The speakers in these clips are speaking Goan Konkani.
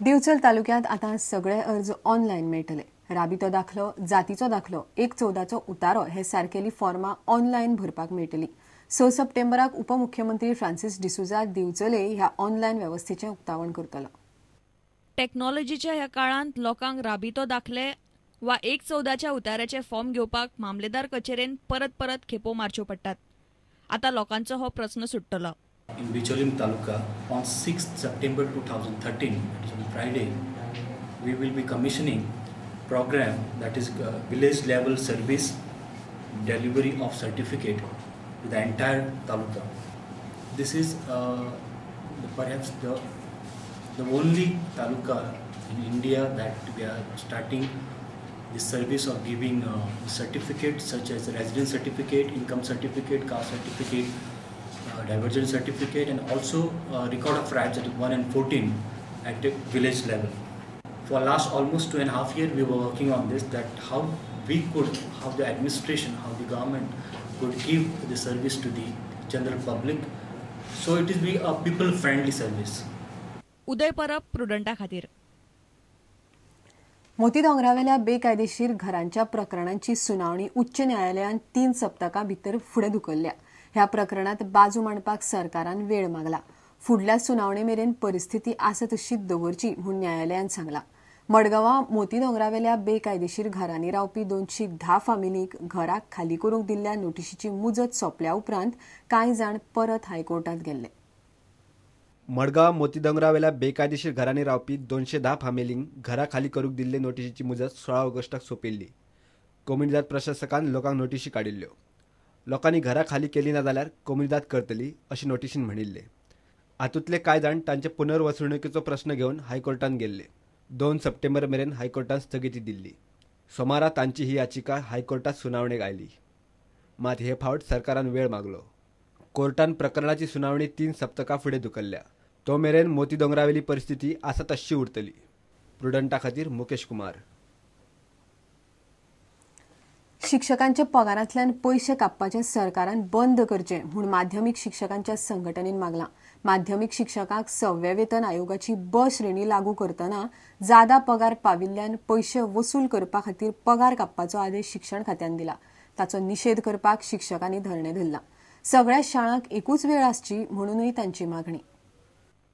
दिवचल तालुक्यात आता सगळे अर्ज ऑनलायन मेळटले. राबितो दाखलो, जातीचो दाखलो, 1/14चो उतारो हे सारकेली फॉर्मा ऑनलायन भरपाक मेळटली. 6 सप्टेंबराक उपमुख्यमंत्री फ्रांसिस डिसुजा दिवचले ह्या ऑनलायन वेवस्थेचें उक्तावण करतलो. टॅक्नॉलॉजीच्या ह्या काळांत लोकांक राबितो दाखले वा 1/14च्या उतार्याचे फॉर्म घेवपाक मामलेदार कचेरेन परत परत खेपो मारच्यो पडटात. आतां लोकांचो हो प्रस्न सुट्टलो. In Bicholim Taluka on 6th September 2013, that is on Friday, we will be commissioning program that is village level service delivery of certificate to the entire taluka. This is perhaps the only taluka in India that we are starting the service of giving certificates such as residence certificate, income certificate, caste certificate, diversion certificate, and also record of rights at 1 and 14 at the village level. For last almost 2.5 years we were working on this, that how we could, how the administration, how the government could give the service to the general public. So it is be a people friendly service. Uday Parab, प्रुडंटा खातीर. मोती दोंगरावेल्या बेकायदेशीर घरांच्या प्रकरणांची सुनावणी उच्च न्यायालयान 3 सप्तकां भितर फुडें धुकल्ल्या. ह्या प्रकरणात बाजू मांडपाक सरकारान वेळ मागला. फुडल्या सुनावणे मेरेन परिस्थिती आसा तशी दवरची म्हूण न्यायालयान सांगला. मडगांवां मोती दोंगरावेल्या बेकायदेशीर घरांनी रावपी 210 फामिलींक घराक खाली करूंक दिल्ल्या नोटिशीची मुजत सोंपल्या उपरांत कांय जाण परत हायकोर्टांत गेल्ले. मडगांव मोती दोंगरावेल्या बेकायदेशीर घरांनी रावपी 210 फामिलींक घरां खाली करूंक दिल्ले नोटिशीची मुजत 16 ऑगस्टाक सोंपिल्ली. कोमुनिदाद प्रशासकान लोकांक नोटिशी काडिल्ल्यो. लोकांनी घरां खाली केली ना जाल्यार कोमुनिदाद करतली अशी नोटिशीन म्हणिल्ले. हातूंतले कांय जाण तांचे पुनर्वसणुकेचो प्रस्न घेवन हायकोर्टान गेल्ले. 2 सप्टेंबर मेरेन हायकोर्टान स्थगिती दिल्ली. सोमारा तांची ही याचिका हायकोर्टात सुनावणेक आयली. मात हे फावट सरकारान वेळ मागलो. कोर्टान प्रकरणाची सुनावणी 3 सप्तकां फुडें धुकल्ल्या. तो मेरेन मोती दोंगरावेली परिस्थिती आसा तशी उरतली. प्रुडंटा खातीर मुकेश कुमार. शिक्षकांच्या पगारांतल्यान पयशे कापपाचें सरकारान बंद करचें म्हूण माध्यमीक शिक्षकांच्या संघटनेन मागलां. माध्यमीक शिक्षकांक 6व्या वेतन आयोगाची ब श्रेणी लागू करतना जादा पगार पाविल्ल्यान पयशे वसूल करपा खातीर पगार कापपाचो आदेश शिक्षण खात्यान दिला. ताचो निशेध करपाक शिक्षकांनी धरणें धरलां. सगळ्या शाळांक एकूच वेळ आसची म्हणूनय तांची मागणी.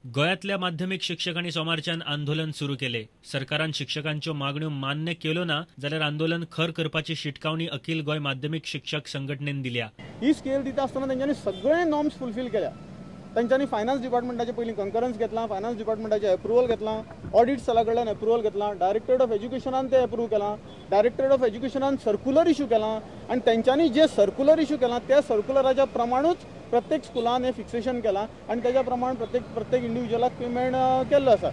गोंयांतल्या माध्यमीक शिक्षकांनी सोमारच्यान आंदोलन सुरू केले. सरकारान शिक्षकांच्यो मागण्यो मान्य केल्यो ना जाल्यार आंदोलन खर करपाची शिटकावणी अखिल गोंय माध्यमीक शिक्षक संघटनेन दिल्या. ही स्केल दिता आसतना तेंच्यांनी सगळे नॉर्म्स फुलफील केल्या. तेंच्यांनी फायनान्स डिपार्टमेंटाचे पयलीं कंकरन्स घेतलां, फायनान्स डिपार्टमेंटाचें एप्रुवल घेतलां, ऑडिट सेला कडल्यान एप्रुवल घेतलां, डायरेक्टरेट ऑफ एज्युकेशनान तें एप्रूव केलां, डायरेक्टरेट ऑफ एज्युकेशनान सर्कुलर इशू केलां आनी तेंच्यांनी जें सर्कुलर इशू केलां त्या सर्कुलराच्या प्रमाणूच प्रत्येक स्कुलान हें फिक्सेशन केलां आनी तेज्या प्रमाण प्रत्येक इंडिविज्युअलाक पेमेंट केल्लो आसा.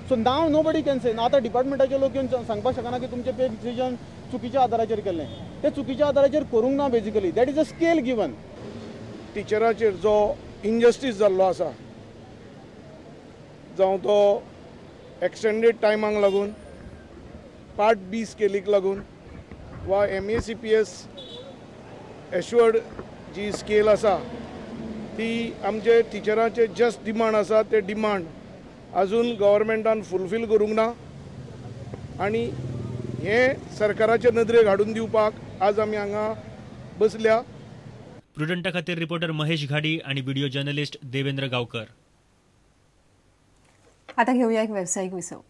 So now nobody can say, आतां डिपार्टमेंटाचे लोक येवन सांगपाक शकना की तुमचें पे फिक्सेशन चुकीच्या आदाराचेर केल्लें. तें चुकीच्या आदाराचेर करूंक ना. Basically that is a scale given. टिचराचेर जो इनजस्टीस जाल्लो आसा, जावं तो एक्सटेंडेड टायमाक लागून, पार्ट बी स्केलीक लागून वा MACPS assured जी स्केल आसा ती आमचे टिचरांचे जस्ट डिमांड आसा, ते डिमांड अजून गव्हर्मेंटान फुलफील करूंक ना आनी हें सरकाराचे नदरेक हाडून दिवपाक आज आमी हांगा बसल्या. प्रुडंटा खातीर रिपोर्टर महेश घाडी आणि व्हिडिओ जर्नलिस्ट देवेंद्र गावकर. आता घेऊया एक व्यावसायिक विसव.